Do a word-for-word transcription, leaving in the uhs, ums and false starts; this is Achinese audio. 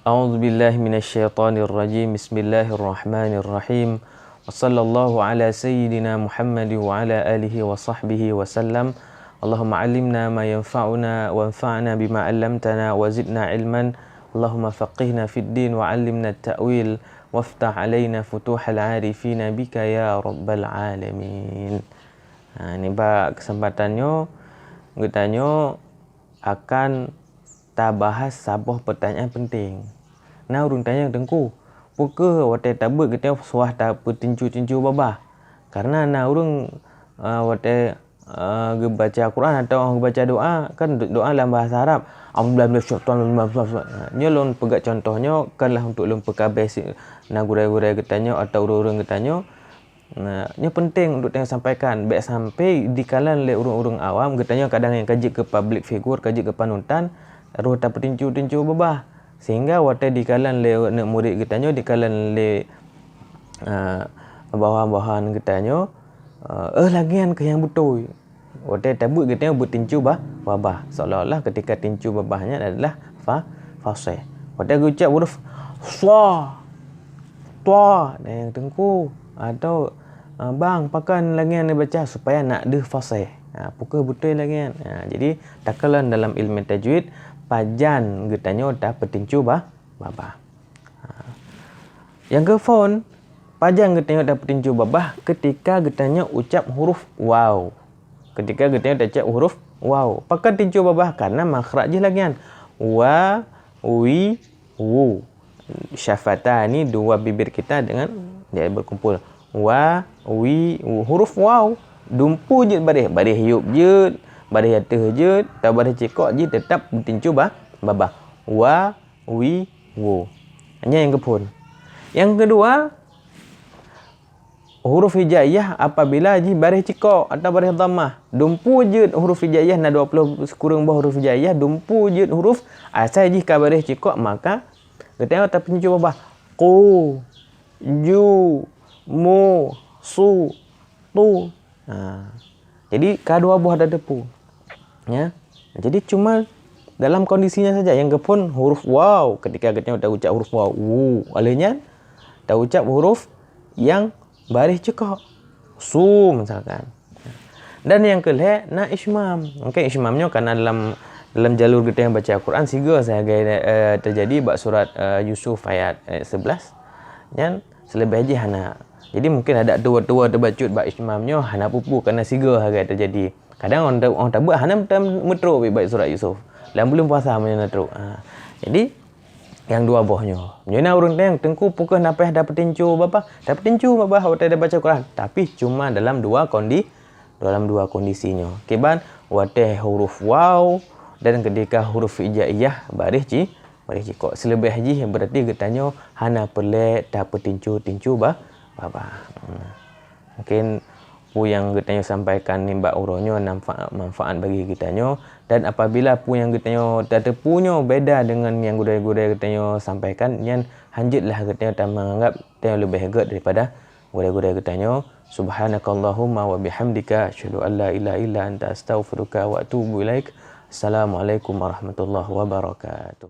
أعوذ بالله من الشيطان الرجيم. بسم الله الرحمن الرحيم. وصلى الله على سيدنا محمد وعلى آله وصحبه وسلم. اللهم علمنا ما ينفعنا وانفعنا بما علمتنا وزدنا علما. اللهم فقهنا في الدين وعلمنا التأويل وافتح علينا فتوح العارفين بك يا رب العالمين. Ha, nibak kesempatan nyoe, geutanyoe akan tabahas saboh pertanyaan penting. Na ureuëng tanya, "Teungku, peu kheueh watée tabeuet geutanyoe suah tapeutincu-tincu babah?" Karena na ureuëng, eh, watée, eh, geubaca Quran atau geubaca doa, kan do-, doa lam bahasa Arab, "A'udzubillahi minasyaitonir rajim." Nyoe lôn peugah contoh nyoe, kan lah untuk lôn peukabeh si-, na gurée-gurée geutanyoe atau ureuëng-ureuëng geutanyoe. Nah, nyoe penting untuk tanyoe sampaikan. Bék sampai dikalon lé ureuëng-ureuëng awam, geutanyoe kadang nyang ka jeuet keu public figure, ka jeuet keu panutan, roh tapeutincu-tincu babah. Sehingga watée dikalon lé aneuk murit geutanyoe, dikalon lé, eh, bawahan-bawahan geutanyoe, eh, "Eh, lagée nyan keuh nyang beutôi." Watée tabeuet geutanyoe beutincu ba-, babah. Seolah-olah ketika tincu babah nyan adalah fa-, fasih. Watée geucab huruf sa, ta, dan nyang teungku, atau, ah, bang, pakon lagée nyan neubaca supaya nak deuh fasih. Ha, peu kheueh beutôi lagée nyan. Ha, jadi, takalon dalam ilmu tajwid, pajan geutanyoe tapeutincu ba-, babah. Ha. Nyang keuphon, pajan geutanyoe tapeutincu babah ketika geutanyoe ucab huruf waw. Ketika geutanyoe tacab huruf waw. Pakon tincu babah? Karena makhraj jih lagée nyan. Wa, wi, wu. Syafatani, dua bibir kita dengan dia berkumpul. Wa, wi, wu. Huruf waw. Dumpu jeuet baréh. Baréh yub jeuet, baréh ateueh jeuet, atau baréh cikok jih tetap tincu ba-, babah. Wa, wi, wu. Nyan nyang keuphon. Nyang keudua, huruf hijaiyah apabila jih baréh cikok atau baréh dhammah. Dumpu jeuet huruf hijaiyah, na dua ploh sikureueng boh huruf hijaiyah, dumpu jeuet huruf asai jih ka baréh cikok, maka geutanyoe tapeutincu babah. Qu, ju, mu, su, tu. Ha. Jadi, ka dua boh ada teupeu. Ya. Jadi, cuma dalam kondisinya saja. Nyang keuphon huruf waw. Ketika geutanyoe taucab huruf waw, wu. Lheueh nyan, taucab huruf nyang baréh cikok. Su, misalkan. Dan nyang keulhée na isyimam. Mungkin isyimam nyoe karena dalam, dalam jalur geutanyoe baca Al-Quran, sigoe sagai, eh, teujadi bak surat, eh, Yusuf ayat, eh, sebelas. Nyan, seuleubeh jih hana. Jadi, mungkin adak tuwoe-tuwoe teubacut bak isyimam nyoe hana peue-peue karena sigoe sagai teujadi. Kadang ureuëng ta-, ureuëng tabeuet hana meuta-, meutrok bak surat Yusuf. Lam buleuen puasa meunyoe na trok. Ha. Jadi, nyang dua boh nyoe. Nyoe na ureuëng tanyong, "Teungku, peu kheueh na payah tapeutincu babah?" Tapeutincu babah watée tabaca Quran, tapi cuma dalam dua kondi-, dalam dua kondisi nyoe. Kiban watée huruf waw dan ketika huruf hijaiyah baréh ci-, baréh cikok. Seuleubeh jih berarti geutanyoe hana peureulée tapeutincu-tincu ba-, babah. Hmm. Mungkin peue nyang geutanyoe sampaikan nibak uroe nyoe namfa-, manfaat bagi geutanyoe, dan apabila peue nyang geutanyoe tateupeue nyoe beda deungon nyang gurée-gurée geutanyoe sampaikan, nyan hanjeuet lah geutanyoe tameunganggab tanyoe leubeh gét daripada gurée-gurée geutanyoe. Subhanakallahumma wa bihamdika, asyhadu an la ilaha illa anta, astaghfiruka wa atubu ilaik. Assalamualaikum warahmatullahi wabarakatuh.